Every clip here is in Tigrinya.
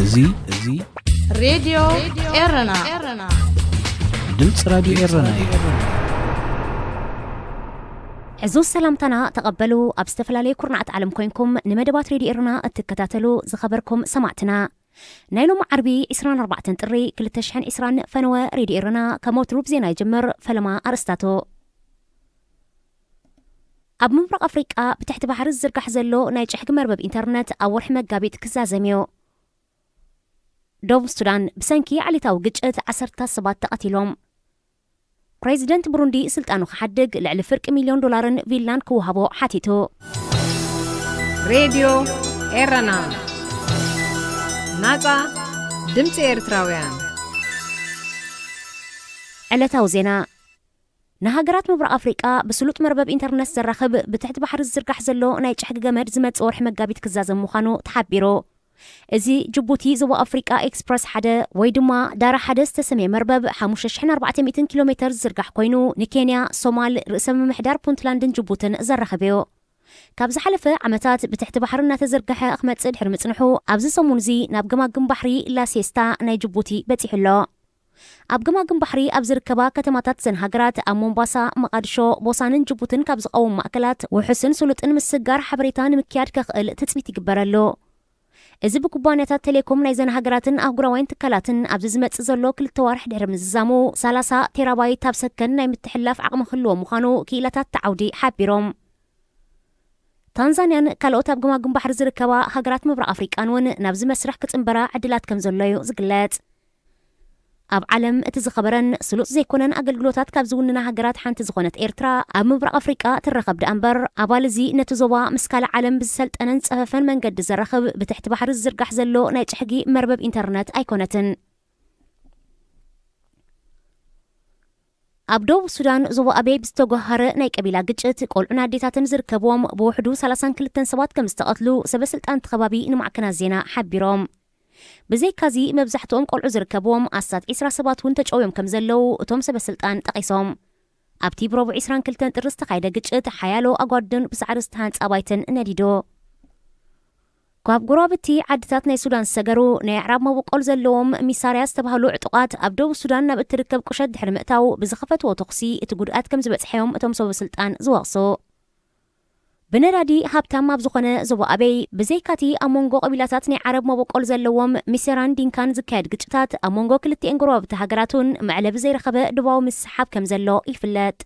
እዚ እዚ ሬድዮ ኤረና ድምፂ ራዲዮ ኤረና እዩ። ሕዙ ሰላምታና ተቐበሉ። ኣብ ዝተፈላለየ ኩርናዓት ዓለም ኮይንኩም ንመደባት ሬድዮ ኤረና እትከታተሉ ዝኸበርኩም ሰማዕትና፣ ናይ ሎም ዓርቢ ዕስራን ኣርባዕተን ጥሪ ክልተ ሽሕን ዕስራን ፈነወ ሬድዮ ኤረና ከም ወትሩ ብዜና ይጅምር። ፈለማ ኣርእስታቱ። ኣብ ምብራቕ ኣፍሪቃ ብትሕቲ ባሕሪ ዝዝርጋሕ ዘሎ ናይ ጭሕጊ መርበብ ኢንተርነት ኣብ ወርሒ መጋቢት ክዛዘም እዩ። ደቡብ ሱዳን ብሰንኪ ዓሌታዊ ግጭት ዓሰርታት ሰባት ተቐቲሎም። ፕሬዚደንት ብሩንዲ ስልጣኑ ክሓድግ ልዕሊ ፍርቂ ሚልዮን ዶላርን ቪላን ክወሃቦ ሓቲቱ። ሬድዮ ኤረና፣ ናጻ ድምጺ ኤርትራውያን። ዕለታዊ ዜና። ንሃገራት ምብራቕ ኣፍሪቃ ብስሉጥ መርበብ ኢንተርነት ዘራኽብ ብትሕቲ ባሕሪ ዝዝርጋሕ ዘሎ ናይ ጭሕጊ ገመድ ዝመጽእ ወርሒ መጋቢት ክዛዘም ምዃኑ ተሓቢሩ። እዚ ጅቡቲ ዞባ ኣፍሪቃ ኤክስፕረስ ሓደ ወይ ድማ ዳራ ሓደ ዝተሰምየ መርበብ ሓሙሽተ ሽሕን ኣርባዕተ ሚእትን ኪሎ ሜተር ዝዝርጋሕ ኮይኑ፣ ንኬንያ፣ ሶማል፣ ርእሰ ምምሕዳር ፑንትላንድን ጅቡትን ዘራኽብ እዩ። ካብ ዝሓለፈ ዓመታት ብትሕቲ ባሕሪ እናተዘርግሐ ክመጽእ ድሕሪ ምጽንሑ፣ ኣብዚ ሰሙን እዚ ናብ ገማግም ባሕሪ ላሴስታ ናይ ጅቡቲ በጺሑ ኣሎ። ኣብ ገማግም ባሕሪ ኣብ ዝርከባ ከተማታት ዘን ሃገራት፣ ኣብ ሞምባሳ፣ መቓድሾ፣ ቦሳንን ጅቡትን ካብ ዝቐውም ማእከላት ውሑስን ስሉጥን ምስግጋር ሓበሬታ ንምክያድ ከኽእል ትጽቢት ይግበረሉ። እዚ ብኩባንያታት ቴሌኮም ናይ ዘን ሃገራትን ኣህጉራውያን ትካላትን ኣብዚ ዝመጽእ ዘሎ ክልተ ዋርሕ ድሕሪ ምዝዛሙ፣ ሰላሳ ቴራባይት ኣብ ሰከንድ ናይ ምትሕልላፍ ዓቕሚ ክህልዎ ምዃኑ ክኢላታት እቲ ዓውዲ ሓቢሮም። ታንዛንያን ካልኦት ኣብ ገማግም ባሕሪ ዝርከባ ሃገራት ምብራቕ ኣፍሪቃን እውን ናብዚ መስርሕ ክጽንበራ ዕድላት ከም ዘሎ እዩ ዝግለጽ። ኣብ ዓለም እቲ ዝኸበረን ስሉጥ ዘይኮነን ኣገልግሎታት ካብ ዝውንና ሃገራት ሓንቲ ዝኾነት ኤርትራ፣ ኣብ ምብራቕ ኣፍሪቃ ትረኸብ ደኣ እምበር፣ ኣባል እዚ ነቲ ዞባ ምስ ካልእ ዓለም ብዝሰልጠነን ዝጸፈፈን መንገዲ ዘራኽብ ብትሕቲ ባሕሪ ዝዝርጋሕ ዘሎ ናይ ጭሕጊ መርበብ ኢንተርነት ኣይኮነትን። ኣብ ደቡብ ሱዳን ዞባ ኣቤይ ብዝተጓሃረ ናይ ቀቢላ ግጭት፣ ቆልዑን ኣዴታትን ዝርከብዎም ብውሕዱ ሰላሳን ክልተን ሰባት ከም ዝተቐትሉ ሰበ ስልጣን እቲ ከባቢ ንማዕከናት ዜና ሓቢሮም። ብዘይካዚ፣ መብዛሕትኦም ቆልዑ ዝርከብዎም ኣስታት ዕስራ ሰባት እውን ተጨውዮም ከም ዘለዉ እቶም ሰበ ስልጣን ጠቒሶም። ኣብቲ ብረቡዕ ዕስራን ክልተን ጥሪ ዝተኻየደ ግጭት፣ ሓያሎ ኣጓድን ብሳዕሪ ዝተሃንጸ ኣባይትን ነዲዱ። ካብ ጎረባብቲ ዓድታት ናይ ሱዳን ዝሰገሩ ናይ ኣዕራብ መበቆል ዘለዎም ሚሳርያ ዝተባህሉ ዕጡቓት ኣብ ደቡብ ሱዳን ናብ እትርከብ ቁሸት ድሕሪ ምእታው ብዝኸፈትዎ ተኹሲ እቲ ጉድኣት ከም ዝበጽሐዮም እቶም ሰበ ስልጣን ዝወቕሱ። ብነዳዲ ሃብታም ኣብ ዝኾነ ዞባ ኣቤይ፣ ብዘይካቲ ኣብ መንጎ ቀቢላታት ናይ ዓረብ መበቆል ዘለዎም ሚሴራን ዲንካን ዝካየድ ግጭታት፣ ኣብ መንጎ ክልቲኤን ጎረባብቲ ሃገራት እውን መዕለቢ ዘይረኸበ ዶባዊ ምስሕሓብ ከም ዘሎ ይፍለጥ።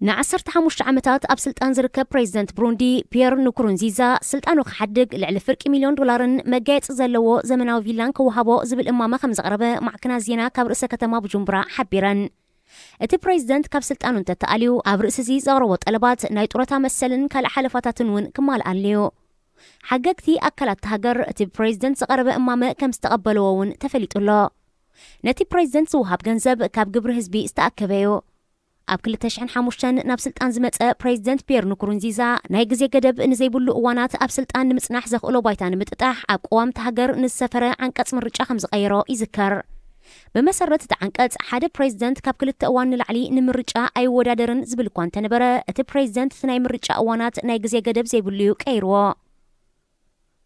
ንዓሰርተ ሓሙሽተ ዓመታት ኣብ ስልጣን ዝርከብ ፕሬዚደንት ብሩንዲ ፒየር ንኩሩንዚዛ፣ ስልጣኑ ክሓድግ ልዕሊ ፍርቂ ሚልዮን ዶላርን መጋየጺ ዘለዎ ዘመናዊ ቪላን ክወሃቦ ዝብል እማመ ከም ዘቕረበ ማዕከናት ዜና ካብ ርእሰ ከተማ ቡጁምቡራ ሓቢረን። እቲ ፕሬዚደንት ካብ ስልጣኑ እንተተኣልዩ፣ ኣብ ርእሲ እዚ ዘቕረቦ ጠለባት ናይ ጡረታ መሰልን ካልእ ሓለፋታትን እውን ክማልኣሉ እዩ። ሓገግቲ ኣካላት እታ ሃገር እቲ ብፕሬዚደንት ዝቐረበ እማመ ከም ዝተቐበልዎ እውን ተፈሊጡ ኣሎ። ነቲ ፕሬዚደንት ዝወሃብ ገንዘብ ካብ ግብሪ ህዝቢ ዝተኣከበ እዩ። ኣብ ክልተ ሽሕን ሓሙሽተን ናብ ስልጣን ዝመጸ ፕሬዚደንት ፒየር ንኩሩንዚዛ፣ ናይ ግዜ ገደብ ንዘይብሉ እዋናት ኣብ ስልጣን ንምጽናሕ ዘኽእሎ ባይታ ንምጥጣሕ ኣብ ቅዋም እታ ሃገር ንዝሰፈረ ዓንቀጽ ምርጫ ከም ዝቐየሮ ይዝከር። ብመሰረት እቲ ዓንቀጽ፣ ሓደ ፕሬዚደንት ካብ ክልተ እዋን ንላዕሊ ንምርጫ ኣይወዳደርን ዝብል እኳ እንተነበረ፣ እቲ ፕሬዚደንት እቲ ናይ ምርጫ እዋናት ናይ ግዜ ገደብ ዘይብሉ እዩ ቀይርዎ።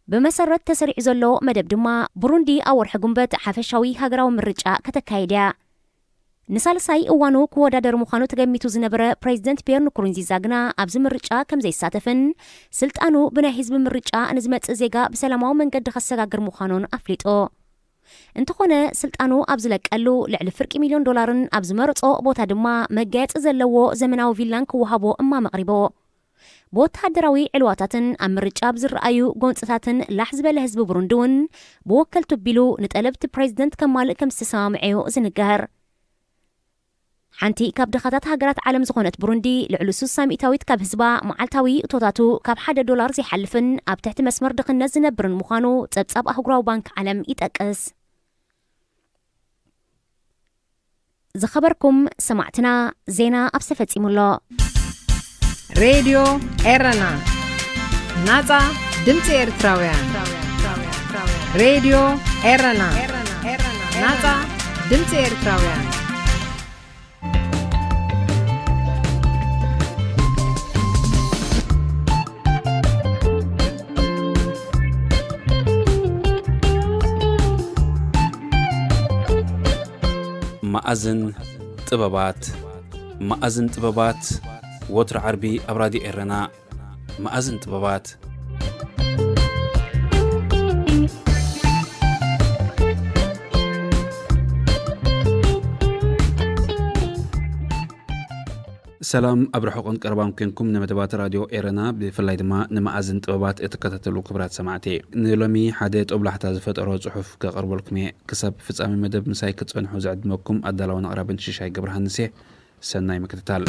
ብመሰረት ተሰሪዑ ዘሎ መደብ ድማ፣ ብሩንዲ ኣብ ወርሒ ጉንበት ሓፈሻዊ ሃገራዊ ምርጫ ከተካይድ እያ። ንሳልሳይ እዋኑ ክወዳደር ምዃኑ ተገሚቱ ዝነበረ ፕሬዚደንት ፒየር ንኩሩንዚዛ ግና ኣብዚ ምርጫ ከም ዘይሳተፍን ስልጣኑ ብናይ ህዝቢ ምርጫ ንዝመጽእ ዜጋ ብሰላማዊ መንገዲ ከሰጋግር ምዃኑን ኣፍሊጡ። እንተኾነ፣ ስልጣኑ ኣብ ዝለቀሉ ልዕሊ ፍርቂ ሚልዮን ዶላርን ኣብ ዝመረጾ ቦታ ድማ መጋየጺ ዘለዎ ዘመናዊ ቪላን ክወሃቦ እማመ ኣቕሪቡ። ብወተሃደራዊ ዕልዋታትን ኣብ ምርጫ ብዝረኣዩ ጎንጽታትን ላሕ ዝበለ ህዝቢ ብሩንዲ እውን ብወከልቱ ኣቢሉ ንጠለብቲ ፕሬዚደንት ከማልእ ከም ዝተሰማምዐ እዩ ዝንገር። ሓንቲ ካብ ድኻታት ሃገራት ዓለም ዝኾነት ብሩንዲ፣ ልዕሊ ስሳ ሚእታዊት ካብ ህዝባ መዓልታዊ እቶታቱ ካብ ሓደ ዶላር ዘይሓልፍን ኣብ ትሕቲ መስመር ድኽነት ዝነብርን ምዃኑ ጸብጻብ ኣህጉራዊ ባንክ ዓለም ይጠቅስ። ዝኸበርኩም ሰማዕትና፣ ዜና ኣብስ ተፈጺሙ ኣሎ። ሬድዮ ኤረና፣ ናጻ ድምጺ ኤርትራውያን። ሬድዮ ኤረና፣ ናጻ ድምጺ ኤርትራውያን። መኣዝን ጥበባት። መኣዝን ጥበባት፣ ወትሮ ዓርቢ ኣብ ራድዮ ኤረና። መኣዝን ጥበባት። ሰላም፣ ኣብ ርሑቕን ቀረባን ኮንኩም ንመደባት ራድዮ ኤረና፣ ብፍላይ ድማ ንመኣዝን ጥበባት እትከታተሉ ክቡራት ሰማዕቲ፣ ንሎሚ ሓደ ጦብላሕታ ዝፈጠሮ ጽሑፍ ከቐርበልኩም እየ። ክሳብ ፍጻሜ መደብ ምሳይ ክትጸንሑ ዝዕድመኩም ኣዳላውን ኣቕራብን ሽሻይ ገብረሃንስ እየ። ሰናይ ምክትታል።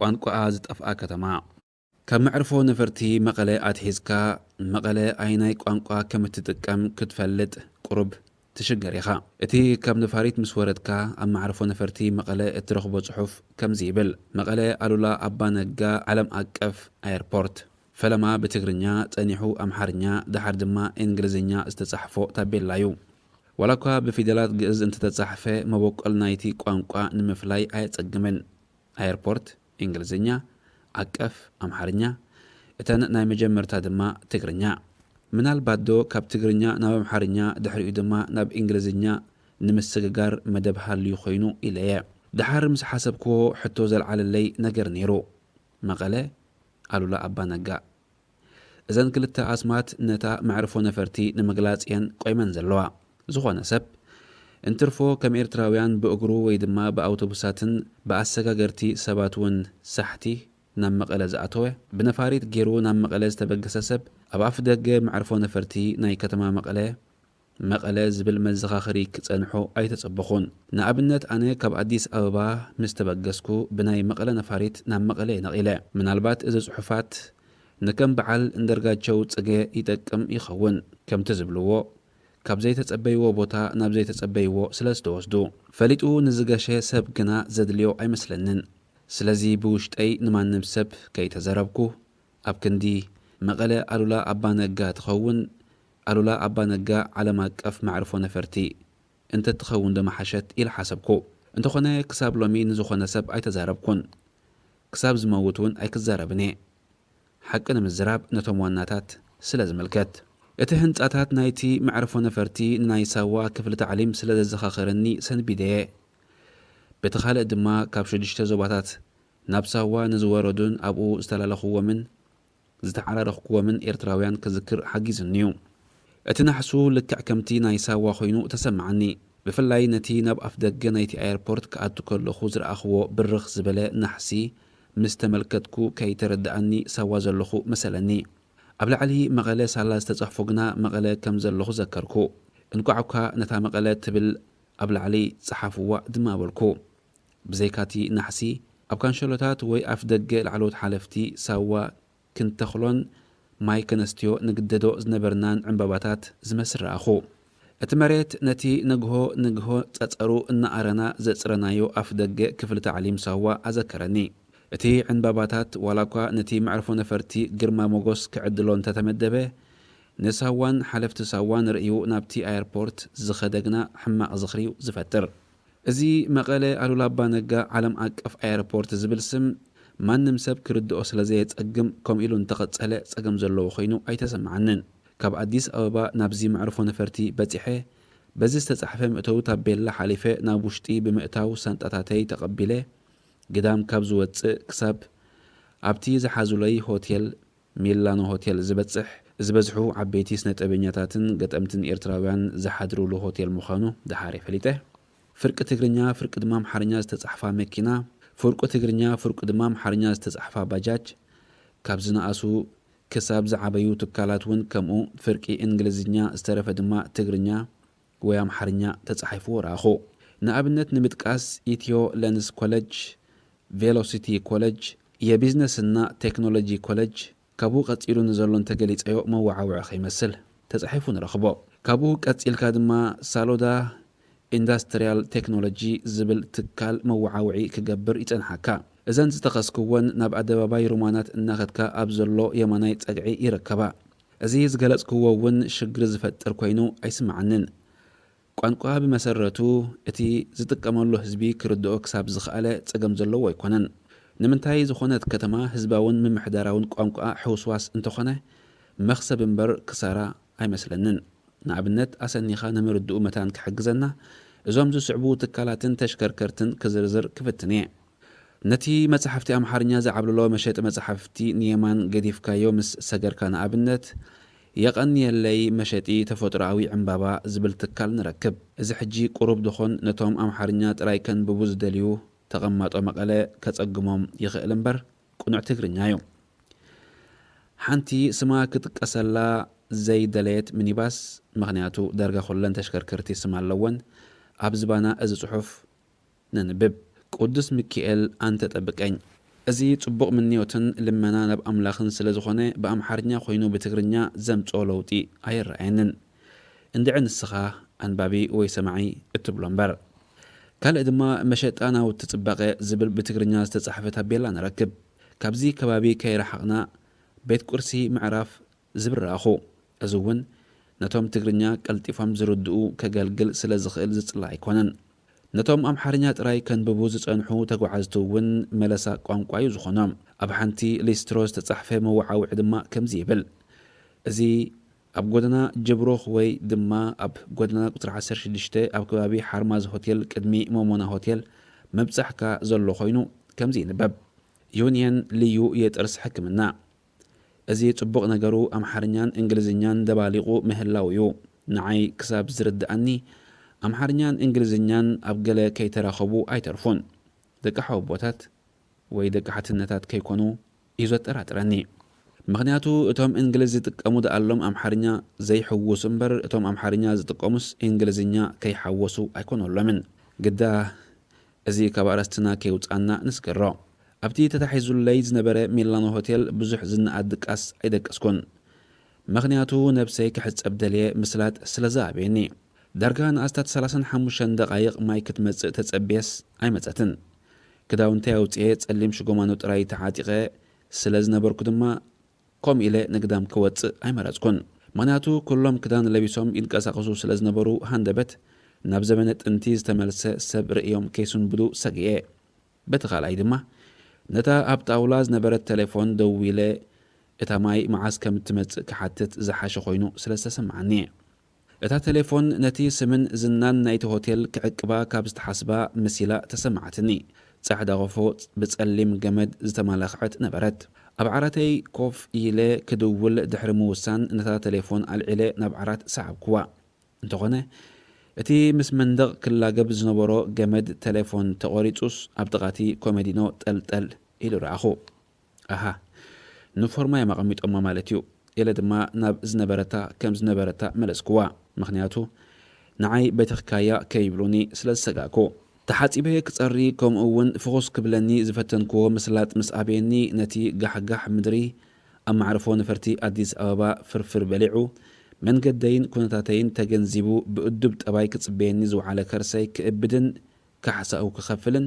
ቋንቋኣ ዝጠፍኣ ከተማ። ካብ መዕርፎ ነፈርቲ መቐለ ኣትሒዝካ፣ መቐለ ኣየናይ ቋንቋ ከም እትጥቀም ክትፈልጥ ቁሩብ ትሽገር ኢኻ። እቲ ካብ ነፋሪት ምስ ወረድካ ኣብ መዕርፎ ነፈርቲ መቐለ እትረኽቦ ጽሑፍ ከምዚ ይብል፣ መቐለ ኣሉላ ኣባ ነጋ ዓለም ኣቀፍ ኣየርፖርት። ፈለማ ብትግርኛ፣ ጸኒሑ ኣምሓርኛ፣ ደሓር ድማ እንግሊዝኛ ዝተጻሕፎ ታቤላ እዩ። ዋላ እኳ ብፊደላት ግእዝ እንተተጻሕፈ፣ መበቆል ናይቲ ቋንቋ ንምፍላይ ኣየጸግምን። ኣየርፖርት፣ እንግሊዝኛ፣ ዓቀፍ፣ ኣምሓርኛ፣ እተን ናይ መጀመርታ ድማ ትግርኛ። ምናልባት ዶ ካብ ትግርኛ ናብ ኣምሓርኛ፣ ድሕሪኡ ድማ ናብ እንግሊዝኛ ንምስግጋር መደብ ሃልዩ ኮይኑ ኢለየ። ደሓር ምስ ሓሰብክዎ፣ ሕቶ ዘልዓለለይ ነገር ነይሩ። መቐለ፣ ኣሉላ ኣባ ነጋ። እዘን ክልተ ኣስማት ነታ መዕርፎ ነፈርቲ ንምግላጽ እየን ቆይመን ዘለዋ። ዝኾነ ሰብ እንትርፎ ከም ኤርትራውያን ብእግሩ ወይ ድማ ብኣውቶቡሳትን ብኣሰጋገርቲ ሰባት እውን ሳሕቲ ናብ መቐለ ዝኣተወ፣ ብነፋሪት ገይሩ ናብ መቐለ ዝተበገሰ ሰብ ኣብ ኣፍ ደገ መዕርፎ ነፈርቲ ናይ ከተማ መቐለ፣ መቐለ ዝብል መዘኻኸሪ ክጸንሖ ኣይተጸበኹን። ንኣብነት ኣነ ካብ ኣዲስ ኣበባ ምስ ተበገስኩ ብናይ መቐለ ነፋሪት ናብ መቐለ እየ ነቒለ። ምናልባት እዚ ጽሑፋት ንከም በዓል እንደርጋቸው ጽገ ይጠቅም ይኸውን። ከምቲ ዝብልዎ፣ ካብ ዘይተጸበይዎ ቦታ ናብ ዘይተጸበይዎ ስለ ዝተወስዱ። ፈሊጡ ንዝገሸ ሰብ ግና ዘድልዮ ኣይመስለንን። ስለዚ ብውሽጠይ ንማንም ሰብ ከይተዘረብኩ፣ ኣብ ክንዲ መቐለ ኣሉላ ኣባ ነጋ ትኸውን፣ ኣሉላ ኣባ ነጋ ዓለም ኣቀፍ መዕርፎ ነፈርቲ እንተትኸውን ዶ ምሓሸት ኢለ ሓሰብኩ። እንተኾነ ክሳብ ሎሚ ንዝኾነ ሰብ ኣይተዛረብኩን። ክሳብ ዝመውት እውን ኣይክዛረብን እየ። ሓቂ ንምዝራብ ነቶም ዋናታት ስለ ዝምልከት። እቲ ህንጻታት ናይቲ መዕርፎ ነፈርቲ ንናይ ሳዋ ክፍሊ ታዕሊም ስለ ዘዘኻኸረኒ ሰንቢደየ። በቲ ካልእ ድማ ካብ ሽዱሽተ ዞባታት ናብ ሳዋ ንዝወረዱን ኣብኡ ዝተላለኽዎምን ዝተዓራረኽክዎምን ኤርትራውያን ክዝክር ሓጊዙኒ'ዩ። እቲ ናሕሱ ልክዕ ከምቲ ናይ ሳዋ ኮይኑ ተሰማዓኒ። ብፍላይ ነቲ ናብ ኣፍ ደገ ናይቲ ኣየርፖርት ክኣቱ ከለኹ ዝረኣኽዎ ብርኽ ዝበለ ናሕሲ ምስ ተመልከትኩ ከይተረድኣኒ ሳዋ ዘለኹ መሰለኒ። ኣብ ላዕሊ መቐለ ሳላ ዝተጻሕፎ ግና መቐለ ከም ዘለኹ ዘከርኩ። እንቋዕ እኳ ነታ መቐለ ትብል ኣብ ላዕሊ ጸሓፍዋ ድማ በልኩ። ብዘይካቲ ናሕሲ፣ ኣብ ካንሸሎታት ወይ ኣፍ ደገ ላዕለዎት ሓለፍቲ ሳዋ ክንተኽሎን ማይ ከነስትዮ ንግደዶ ዝነበርናን ዕምባባታት ዝመስል ረኣኹ። እቲ መሬት ነቲ ንግሆ ንግሆ ጸጸሩ እናኣረና ዘጽረናዮ ኣፍ ደገ ክፍሊ ታዕሊም ሳዋ ኣዘከረኒ። እቲ ዕምባባታት ዋላ እኳ ነቲ መዕርፎ ነፈርቲ ግርማ ሞጎስ ክዕድሎ እንተተመደበ፣ ንሳዋን ሓለፍቲ ሳዋን ርእዩ ናብቲ ኣየርፖርት ዝኸደ ግና ሕማቕ ዝኽሪ'ዩ ዝፈጥር። እዚ መቐለ ኣሉላ ኣባ ነጋ ዓለም ኣቀፍ ኣየርፖርት ዝብል ስም ማንም ሰብ ክርድኦ ስለ ዘየጸግም፣ ከምኡ ኢሉ እንተቐጸለ ጸገም ዘለዎ ኮይኑ ኣይተሰምዓንን። ካብ ኣዲስ ኣበባ ናብዚ መዕርፎ ነፈርቲ በጺሐ፣ በዚ ዝተጻሕፈ መእተዊ ታቤላ ሓሊፈ ናብ ውሽጢ ብምእታው ሳንጣታተይ ተቐቢለ፣ ግዳም ካብ ዝወጽእ ክሳብ ኣብቲ ዝሓዙለይ ሆቴል ሚላኖ ሆቴል ዝበጽሕ፣ ዝበዝሑ ዓበይቲ ስነ-ጥበበኛታትን ገጠምትን ኤርትራውያን ዝሓድሩሉ ሆቴል ምዃኑ ደሓር እየ ፈሊጠ። ፍርቂ ትግርኛ፣ ፍርቂ ድማ ኣምሓርኛ ዝተጻሕፋ መኪና፣ ፍርቁ ትግርኛ፣ ፍርቁ ድማ ኣምሓርኛ ዝተጻሕፋ ባጃጅ፣ ካብ ዝነኣሱ ክሳብ ዝዓበዩ ትካላት እውን ከምኡ፣ ፍርቂ እንግሊዝኛ፣ ዝተረፈ ድማ ትግርኛ ወይ ኣምሓርኛ ተጻሒፍዎ ረኣኹ። ንኣብነት ንምጥቃስ፣ ኢትዮ ለንስ ኮለጅ፣ ቬሎሲቲ ኮለጅ፣ የቢዝነስና ቴክኖሎጂ ኮለጅ፣ ካብኡ ቀጺሉ ንዘሎ እንተገሊጸዮ መወዓውዒ ከይመስል ተጻሒፉ ንረኽቦ። ካብኡ ቀጺልካ ድማ ሳሎዳ ኢንዳስትርያል ቴክኖሎጂ ዝብል ትካል መወዓውዒ ክገብር ይጸንሓካ። እዘን ዝጠቐስክወን ናብ ኣደባባይ ሮማናት እናኸድካ ኣብ ዘሎ የማናይ ጸግዒ ይርከባ። እዚ ዝገለጽክዎ እውን ሽግር ዝፈጥር ኮይኑ ኣይስምዓንን። ቋንቋ ብመሰረቱ እቲ ዝጥቀመሉ ህዝቢ ክርድኦ ክሳብ ዝኸኣለ ጸገም ዘለዎ ኣይኮነን። ንምንታይ ዝኾነት ከተማ ህዝባውን ምምሕዳራውን ቋንቋኣ ሕውስዋስ እንተኾነ መኽሰብ እምበር ክሳራ ኣይመስለንን። ንኣብነት ኣሰኒኻ ንምርድኡ መታን ክሕግዘና እዞም ዝስዕቡ ትካላትን ተሽከርከርትን ክዝርዝር ክፍትን እየ። ነቲ መጻሕፍቲ ኣምሓርኛ ዝዓብልሎ መሸጢ መጻሕፍቲ ንየማን ገዲፍካዮ ምስ ሰገርካ ንኣብነት የቐንየለይ መሸጢ ተፈጥሮኣዊ ዕምባባ ዝብል ትካል ንረክብ። እዚ ሕጂ ቁሩብ ድኾን ነቶም ኣምሓርኛ ጥራይ ከንብቡ ዝደልዩ ተቐማጦ መቐለ ከጸግሞም ይኽእል እምበር ቅኑዕ ትግርኛ እዩ። ሓንቲ ስማ ክጥቀሰላ ዘይደለየት ሚኒባስ፣ ምኽንያቱ ዳርጋ ኩለን ተሽከርከርቲ ስም ኣለወን። ኣብ ዝባና እዚ ጽሑፍ ነንብብ። ቅዱስ ሚካኤል ኣንተ ጠብቀኝ። እዚ ጽቡቕ ምንዮትን ልመና ናብ ኣምላኽን ስለ ዝኾነ ብኣምሓርኛ ኮይኑ ብትግርኛ ዘምጽኦ ለውጢ ኣይረኣየንን። እንድዒ ንስኻ ኣንባቢ ወይ ሰማዒ እትብሎ እምበር። ካልእ ድማ መሸጣ ናውቲ ጽባቐ ዝብል ብትግርኛ ዝተጻሕፈ ታቤላ ንረክብ። ካብዚ ከባቢ ከይረሓቕና ቤት ቁርሲ ምዕራፍ ዝብል ረኣኹ። እዚ እውን ነቶም ትግርኛ ቀልጢፎም ዝርድኡ ከገልግል ስለ ዝኽእል ዝጽላእ ኣይኮነን። ነቶም ኣምሓርኛ ጥራይ ከንብቡ ዝጸንሑ ተጓዓዝቲ እውን መለሳ ቋንቋ እዩ ዝኾኖም። ኣብ ሓንቲ ሊስትሮ ዝተጻሕፈ መወዓውዒ ድማ ከምዚ ይብል፣ እዚ ኣብ ጎደና ጅብሩኽ ወይ ድማ ኣብ ጎደና ቁጽሪ ዓሰርተ ሽዱሽተ ኣብ ከባቢ ሓርማዝ ሆቴል ቅድሚ ሞሞና ሆቴል ምብጻሕካ ዘሎ ኮይኑ ከምዚ ይንበብ፣ ዩንየን ልዩ የጥርስ ሕክምና። እዚ ጽቡቕ ነገሩ ኣምሓርኛን እንግሊዝኛን ደባሊቑ ምህላው እዩ። ንዓይ ክሳብ ዝርድኣኒ ኣምሓርኛን እንግሊዝኛን ኣብ ገለ ከይተራኸቡ ኣይተርፉን። ደቂ ሓወቦታት ወይ ደቂ ሓትነታት ከይኮኑ እዩ ዘጠራጥረኒ። ምኽንያቱ እቶም እንግሊዝ ዝጥቀሙ ደኣሎም ኣምሓርኛ ዘይሕውሱ እምበር እቶም ኣምሓርኛ ዝጥቀሙስ እንግሊዝኛ ከይሓወሱ ኣይኮነሎምን። ግዳ እዚ ካብ ኣርእስትና ከይውጻና ንስገሮ። ኣብቲ ተታሒዙለይ ዝነበረ ሚላኖ ሆቴል ብዙሕ ዝነኣድ ድቃስ ኣይደቀስኩን። ምኽንያቱ ነብሰይ ክሕጸብ ደልየ ምስላጥ ስለ ዝኣበየኒ። ዳርጋ ንኣስታት ሰላሳን ሓሙሽተን ደቓይቕ ማይ ክትመጽእ ተጸብየስ ኣይመጸትን። ክዳውንተይ ኣውጽኤ ጸሊም ሽጎማኖ ጥራይ ተዓጢቐ ስለ ዝነበርኩ ድማ ከምኡ ኢለ ንግዳም ክወጽእ ኣይመረጽኩን። ምኽንያቱ ኩሎም ክዳን ለቢሶም ይንቀሳቐሱ ስለ ዝነበሩ ሃንደበት ናብ ዘመነ ጥንቲ ዝተመልሰ ሰብ ርእዮም ከይስንብዱ ሰጊኤ። በቲ ካልኣይ ድማ ነታ ኣብ ጣውላ ዝነበረት ተሌፎን ደዊለ እታ ማይ መዓስ ከም እትመጽእ ክሓትት ዝሓሸ ኮይኑ ስለ ዝተሰምዓኒ። እታ ተሌፎን ነቲ ስምን ዝናን ናይቲ ሆቴል ክዕቅባ ካብ ዝተሓስባ መሲላ ተሰማዓትኒ። ጻዕዳ ቆፎ ብጸሊም ገመድ ዝተመላኽዐት ነበረት። ኣብ ዓራተይ ኮፍ ኢለ ክድውል ድሕሪ ምውሳን ነታ ተሌፎን ኣልዒለ ናብ ዓራት ሰዓብክዋ። እንተኾነ እቲ ምስ መንደቕ ክላገብ ዝነበሮ ገመድ ተሌፎን ተቖሪጹስ ኣብ ጥቓቲ ኮመዲኖ ጠልጠል ኢሉ ረኣኹ። ኣሃ ንፎርማ እዮም ኣቐሚጦማ ማለት እዩ ኢለ ድማ ናብ ዝነበረታ ከም ዝነበረታ መለስክዋ። ምኽንያቱ ንዓይ በቲኽካያ ከይብሉኒ ስለ ዝሰጋእኩ። ተሓጺበ ክጸሪ ከምኡ እውን ፍኹስ ክብለኒ ዝፈተንክዎ ምስላጥ ምስ ኣበየኒ ነቲ ጋሕጋሕ ምድሪ ኣብ መዕርፎ ነፈርቲ ኣዲስ ኣበባ ፍርፍር በሊዑ መንገደይን ኩነታተይን ተገንዚቡ ብእዱብ ጠባይ ክጽበየኒ ዝወዓለ ከርሰይ ክእብድን ካሕሳኡ ክኸፍልን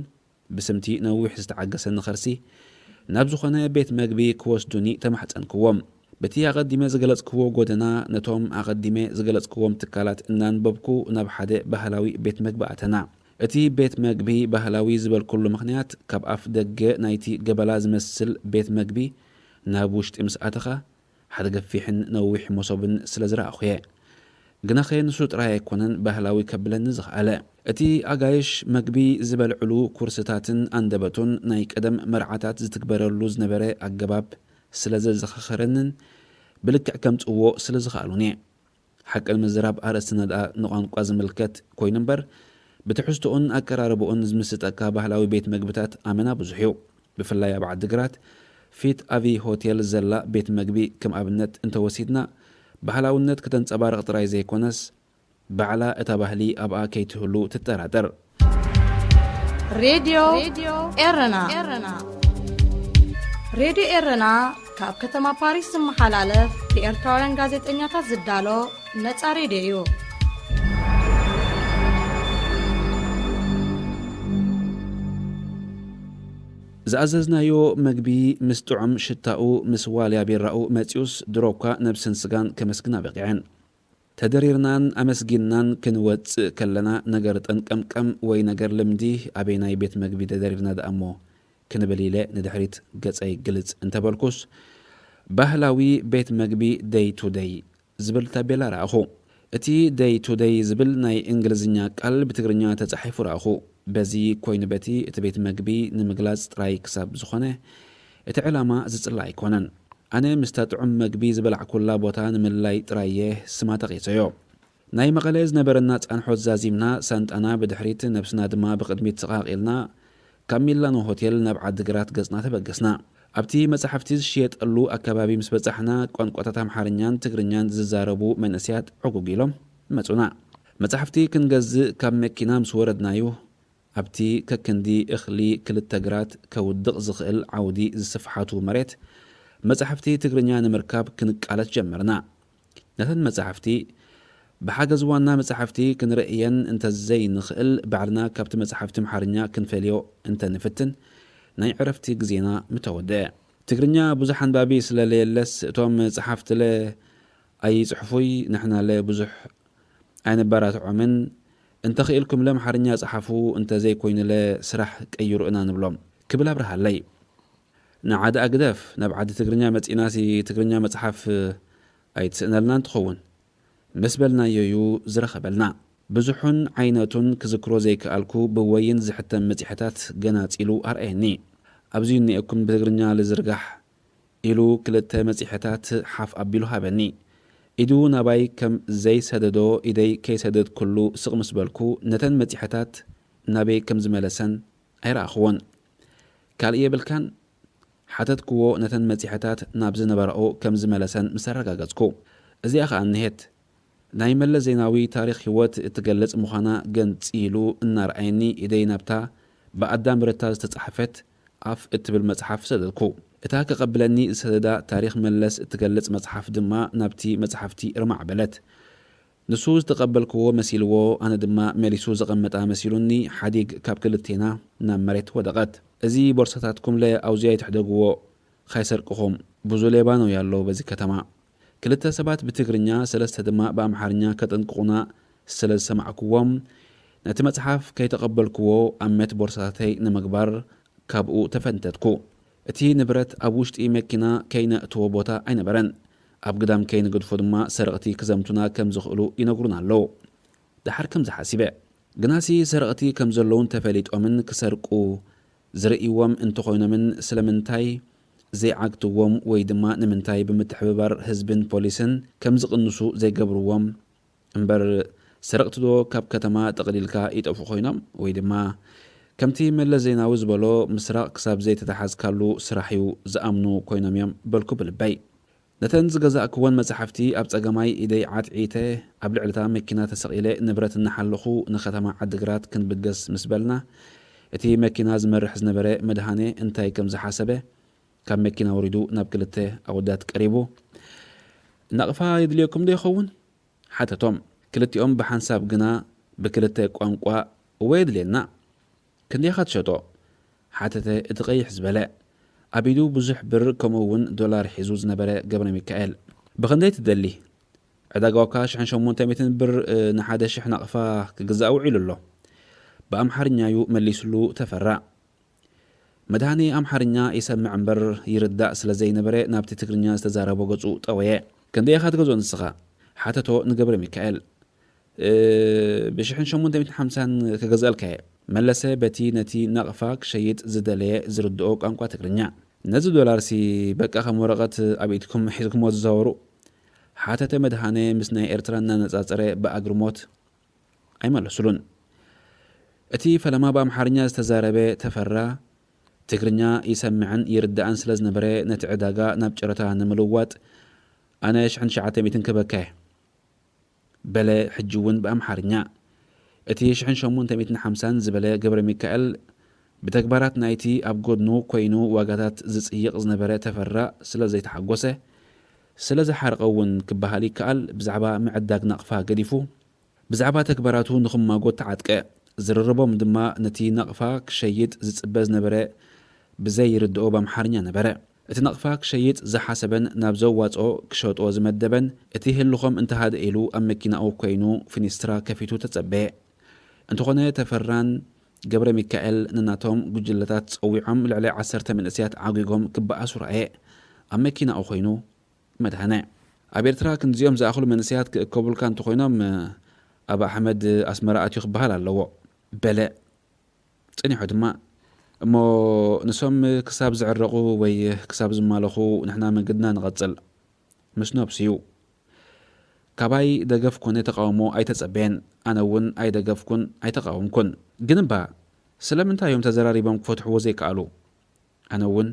ብስምቲ ነዊሕ ዝተዓገሰኒ ኸርሲ ናብ ዝኾነ ቤት መግቢ ክወስዱኒ ተማሕጸንክዎም። በቲ ኣቐዲመ ዝገለጽክዎ ጎደና ነቶም ኣቐዲመ ዝገለጽክዎም ትካላት እናንበብኩ ናብ ሓደ ባህላዊ ቤት መግቢ ኣተና። እቲ ቤት መግቢ ባህላዊ ዝበልኩሉ ምኽንያት ካብ ኣፍ ደገ ናይቲ ገበላ ዝመስል ቤት መግቢ ናብ ውሽጢ ምስ ኣተኻ ሓደ ገፊሕን ነዊሕ መሶብን ስለ ዝረኣኹ እየ። ግናኸ ንሱ ጥራይ ኣይኮነን ባህላዊ ከብለኒ ዝኸኣለ። እቲ ኣጋይሽ መግቢ ዝበልዕሉ ኩርስታትን ኣንደበቱን ናይ ቀደም መርዓታት ዝትግበረሉ ዝነበረ ኣገባብ ስለ ዘዘኻኸረንን ብልክዕ ከምጽዎ ስለ ዝኸኣሉን እየ። ሓቂ ንምዝራብ ኣርእስትና ደኣ ንቋንቋ ዝምልከት ኮይኑ እምበር ብትሕዝቶኡን ኣቀራርባኡን ዝምስጠካ ባህላዊ ቤት መግብታት ኣመና ብዙሕ እዩ። ብፍላይ ኣብ ዓድግራት ፊት ኣቪ ሆቴል ዘላ ቤት መግቢ ከም ኣብነት እንተወሲድና ባህላውነት ክተንጸባርቕ ጥራይ ዘይኮነስ ባዕላ እታ ባህሊ ኣብኣ ከይትህሉ ትጠራጠር። ሬድዮ ኤረና። ሬድዮ ኤረና ካብ ከተማ ፓሪስ ዝመሓላለፍ ብኤርትራውያን ጋዜጠኛታት ዝዳሎ ነጻ ሬድዮ እዩ። ዝኣዘዝናዮ መግቢ ምስ ጥዑም ሽታኡ ምስ ዋልያ ቢራኡ መጺኡስ ድሮ እኳ ነብስን ስጋን ከመስግና በቒዐን። ተደሪርናን ኣመስጊንናን ክንወጽእ ከለና ነገር ጠንቀምቀም ወይ ነገር ልምዲ ኣበይናይ ቤት መግቢ ተደሪርና ደኣ እሞ ክንብል ኢለ ንድሕሪት ገጸይ ግልጽ እንተበልኩስ ባህላዊ ቤት መግቢ ደይ ቱ ደይ ዝብል ታቤላ ረኣኹ። እቲ ደይ ቱ ደይ ዝብል ናይ እንግሊዝኛ ቃል ብትግርኛ ተጻሒፉ ረኣኹ። በዚ ኮይኑ በቲ እቲ ቤት መግቢ ንምግላጽ ጥራይ ክሳብ ዝኾነ፣ እቲ ዕላማ ዝጽላእ ኣይኮነን። ኣነ ምስታ ጥዑም መግቢ ዝበላዕኩላ ቦታ ንምልላይ ጥራይ እየ ስማ ተቒሰዮ። ናይ መቐለ ዝነበረና ጻንሖት ዛዚምና፣ ሳንጣና ብድሕሪት፣ ነብስና ድማ ብቕድሚት ሰቓቒልና፣ ካብ ሚላኖ ሆቴል ናብ ዓዲግራት ገጽና ተበገስና። ኣብቲ መጻሕፍቲ ዝሽየጠሉ ኣከባቢ ምስ በጻሕና፣ ቋንቋታት ኣምሓርኛን ትግርኛን ዝዛረቡ መንእሰያት ዕጉግ ኢሎም መጹና። መጻሕፍቲ ክንገዝእ ካብ መኪና ምስ ወረድናዩ፣ ኣብቲ ከክንዲ እኽሊ ክልተ ግራት ከውድቕ ዝኽእል ዓውዲ ዝስፍሓቱ መሬት፣ መጻሕፍቲ ትግርኛ ንምርካብ ክንቃለስ ጀመርና። ነተን መጻሕፍቲ ብሓገዝ ዋና መጻሕፍቲ ክንርእየን እንተዘይንኽእል፣ ባዕልና ካብቲ መጻሕፍቲ ኣምሓርኛ ክንፈልዮ እንተንፍትን፣ ናይ ዕረፍቲ ግዜና ምተወደአ። ትግርኛ ብዙሕ ኣንባቢ ስለለየለስ፣ እቶም ጸሓፍትለ ኣይጽሕፉይ፣ ንሕናለ ብዙሕ ኣይንበራትዖምን፣ እንተኽኢልኩምለ ኣምሓርኛ ጸሓፉ፣ እንተዘይኮይኑለ ስራሕ ቀይሩ ኢና ንብሎም፣ ክብል ኣብርሃለይ። ንዓ ደኣ ግደፍ፣ ናብ ዓዲ ትግርኛ መጺእናሲ ትግርኛ መጽሓፍ ኣይትስእነልናን ትኸውን፣ ምስ በልናዮዩ ዝረኸበልና። ብዙሑን ዓይነቱን ክዝክሮ ዘይከኣልኩ ብወይን ዝሕተም መጺሕታት ገናጺሉ ኣርኣየኒ። ኣብዚ እኒኤኩም ብትግርኛ ልዝርጋሕ ኢሉ ክልተ መጺሕታት ሓፍ ኣቢሉ ሃበኒ። ኢዱ ናባይ ከም ዘይሰደዶ ኢደይ ከይሰደድኩሉ ስቕ ምስ በልኩ፣ ነተን መጺሕታት ናበይ ከም ዝመለሰን ኣይረኣኽዎን። ካልእ የብልካን? ሓተትክዎ ነተን መጺሕታት ናብ ዝነበራኦ ከም ዝመለሰን ምስ ኣረጋገጽኩ። እዚኣ ኸኣ እንሄት። ናይ መለስ ዜናዊ ታሪኽ ህይወት እትገልጽ ምዃና ገንጺሉ እናረኣየኒ፣ ኢደይ ናብታ ብኣዳም ረታ ዝተጻሕፈት ኣፍ እትብል መጽሓፍ ሰደድኩ። እታ ከቐብለኒ ዝሰደዳ ታሪኽ መለስ እትገልጽ መጽሓፍ ድማ ናብቲ መጽሓፍቲ እርማዕ በለት። ንሱ ዝተቐበልክዎ መሲልዎ፣ ኣነ ድማ መሊሱ ዘቐመጣ መሲሉኒ፣ ሓዲግ ካብ ክልቴና ናብ መሬት ወደቐት። እዚ ቦርሳታትኩምለ ኣብዚ ኣይትሕደግዎ፣ ኻይሰርቅኹም፣ ብዙ ሌባ ነው ያለው በዚህ ከተማ። ክልተ ሰባት ብትግርኛ፣ ሰለስተ ድማ ብኣምሓርኛ ከጠንቅቑና ስለ ዝሰማዕክዎም፣ ነቲ መጽሓፍ ከይተቐበልክዎ ኣመት ቦርሳታተይ ንምግባር ካብኡ ተፈንተትኩ። እቲ ንብረት ኣብ ውሽጢ መኪና ከይነእትዎ ቦታ ኣይነበረን። ኣብ ግዳም ከይንገድፎ ድማ ሰረቕቲ ክዘምቱና ከም ዝኽእሉ ይነግሩና ኣለዉ። ደሓር ከምዚ ሓሲበ። ግናሲ ሰረቕቲ ከም ዘለዉን ተፈሊጦምን ክሰርቁ ዝርእይዎም እንተኾይኖምን ስለምንታይ ዘይዓግትዎም ወይ ድማ ንምንታይ ብምትሕብባር ህዝብን ፖሊስን ከም ዝቕንሱ ዘይገብርዎም እምበር፣ ሰረቕቲ ዶ ካብ ከተማ ጠቕሊልካ ይጠፍኡ ኮይኖም ወይ ድማ ከምቲ መለስ ዜናዊ ዝበሎ ምስራቕ ክሳብ ዘይተተሓዝካሉ ስራሕ እዩ ዝኣምኑ ኮይኖም እዮም በልኩ ብልበይ። ነተን ዝገዛእክወን መጻሕፍቲ ኣብ ጸገማይ ኢደይ ዓትዒተ ኣብ ልዕሊ እታ መኪና ተሰቒለ ንብረት እናሓለኹ ንከተማ ዓዲግራት ክንብገስ ምስ በልና፣ እቲ መኪና ዝመርሕ ዝነበረ መድሃኔ እንታይ ከም ዝሓሰበ ካብ መኪና ወሪዱ ናብ ክልተ ኣወዳት ቀሪቡ፣ "ናቕፋ የድልየኩም ዶ ይኸውን?" ሓተቶም። ክልቲኦም ብሓንሳብ ግና ብክልተ ቋንቋ "እወ የድልየና። ክንደይ ኢኻ ትሸጦ?" ሓተተ እቲ ቀይሕ ዝበለ። ኣብ ኢዱ ብዙሕ ብር ከምኡ እውን ዶላር ሒዙ ዝነበረ ገብረ ሚካኤል። "ብኽንደይ ትደሊ? ዕዳጋ ዋካ ሽሕን ሸሞንተ ሚእትን ብር፣ እ፣ ንሓደ ሽሕ ናቕፋ ክግዛእ ውዒሉ ኣሎ." ብኣምሓርኛ እዩ መሊስሉ ተፈራ። መድሃኔ ኣምሓርኛ ይሰምዕ እምበር ይርዳእ ስለ ዘይነበረ ናብቲ ትግርኛ ዝተዛረቦ ገጹ ጠወየ። "ክንደይ ኢኻ ትገዝኦ ንስኻ?" ሓተቶ ንገብረ ሚካኤል። "እ፣ ብሽሕን ሸሞንተ ሚእትን ሓምሳን ክገዝኣልካ እየ," መለሰ በቲ ነቲ ናቕፋ ክሸይጥ ዝደለየ ዝርድኦ ቋንቋ ትግርኛ። "ነዚ ዶላርሲ በቃ ከም ወረቐት ኣብ ኢድኩም ሒዝኩሞ ትዛወሩ?" ሓተተ መድሃኔ ምስ ናይ ኤርትራ እናነጻጸረ ብኣግርሞት። ኣይመለሱሉን። እቲ ፈለማ ብኣምሓርኛ ዝተዛረበ ተፈራ፣ ትግርኛ ይሰምዕን ይርዳእን ስለ ዝነበረ፣ ነቲ ዕዳጋ ናብ ጨረታ ንምልዋጥ፣ "ኣነ ሽሕን ትሽዓተ ሚእትን ክህበካ እየ," በለ፣ ሕጂ እውን ብኣምሓርኛ። እቲ ሽሕን ሸሞንተ ሚእትን ሓምሳን ዝበለ ገብረ ሚካኤል፣ ብተግባራት ናይቲ ኣብ ጎድኑ ኮይኑ ዋጋታት ዝጽይቕ ዝነበረ ተፈራ ስለ ዘይተሓጎሰ፣ ስለ ዝሓረቐ እውን ክበሃል ይከኣል፣ ብዛዕባ ምዕዳግ ናቕፋ ገዲፉ፣ ብዛዕባ ተግባራቱ ንኽማጎት ተዓጥቀ። ዝርርቦም ድማ ነቲ ናቕፋ ክሸይጥ ዝጽበ ዝነበረ ብዘይርድኦ ብኣምሓርኛ ነበረ። እቲ ናቕፋ ክሸይጥ ዝሓሰበን ናብ ዘዋጽኦ ክሸጦ ዝመደበን፣ እቲ ህልኾም እንተሃደ ኢሉ ኣብ መኪናኡ ኮይኑ ፊኒስትራ ከፊቱ ተጸበየ። እንተኾነ ተፈራን ገብረ ሚካኤል ነናቶም ጉጅለታት ጸዊዖም ልዕሊ ዓሰርተ መንእሰያት ዓጒጎም ክበኣሱ ረኣየ። ኣብ መኪናኡ ኮይኑ መድሃነ። ኣብ ኤርትራ ክንዚኦም ዝኣኽሉ መንእሰያት ክእከቡልካ እንተኾይኖም፣ ኣብ ኣሕመድ ኣስመራ ኣትዩ ክበሃል ኣለዎ። በለ። ጸኒሑ ድማ፣ እሞ ንሶም ክሳብ ዝዕረቑ ወይ ክሳብ ዝማለኹ ንሕና መንገድና ንቐጽል። ምስ ነብሱ እዩ። ካባይ ደገፍ ኮነ ተቃውሞ ኣይተጸበየን። ኣነ እውን ኣይደገፍኩን ኣይተቃወምኩን። ግን እባ ስለምንታይ እዮም ተዘራሪቦም ክፈትሕዎ ዘይከኣሉ? ኣነ እውን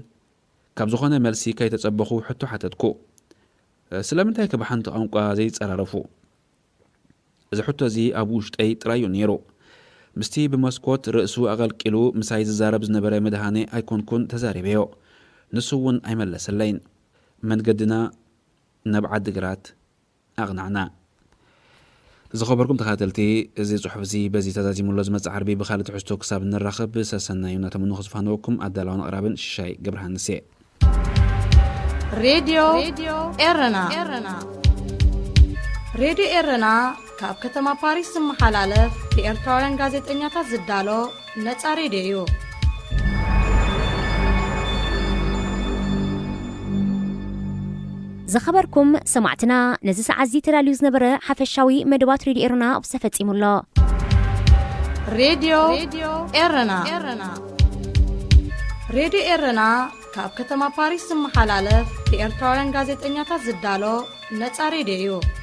ካብ ዝኾነ መልሲ ከይተጸበኹ ሕቶ ሓተትኩ። ስለምንታይ ከ ብሓንቲ ቋንቋ ዘይጸራረፉ? እዚ ሕቶ እዚ ኣብ ውሽጠይ ጥራይ እዩ ነይሩ። ምስቲ ብመስኮት ርእሱ ኣቐልቂሉ ምሳይ ዝዛረብ ዝነበረ መድሃኔ ኣይኮንኩን ተዛሪበዮ። ንሱ እውን ኣይመለሰለይን። መንገድና ናብ ዓዲግራት ኣቕናዕና። ዝኸበርኩም ተኸታተልቲ፣ እዚ ጽሑፍ እዚ በዚ ተዛዚሙ ኣሎ። ዝመጽእ ዓርቢ ብኻልእ ትሕዝቶ ክሳብ እንራኸብ፣ ሰሰናዩ እናተመነኹ ዝፋነወኩም ኣዳላውን ኣቕራብን ሽሻይ ገብረሃንስ እየ። ሬድዮ ኤረና። ሬድዮ ኤረና ካብ ከተማ ፓሪስ ዝመሓላለፍ ብኤርትራውያን ጋዜጠኛታት ዝዳሎ ነጻ ሬድዮ እዩ። ዝኸበርኩም ሰማዕትና፣ ነዚ ሰዓት እዚ ተዳልዩ ዝነበረ ሓፈሻዊ መደባት ሬድዮ ኤረና ኣብዚ ተፈጺሙ ኣሎ። ሬድዮ ኤረና። ሬድዮ ኤረና ካብ ከተማ ፓሪስ ዝመሓላለፍ ብኤርትራውያን ጋዜጠኛታት ዝዳሎ ነጻ ሬድዮ እዩ።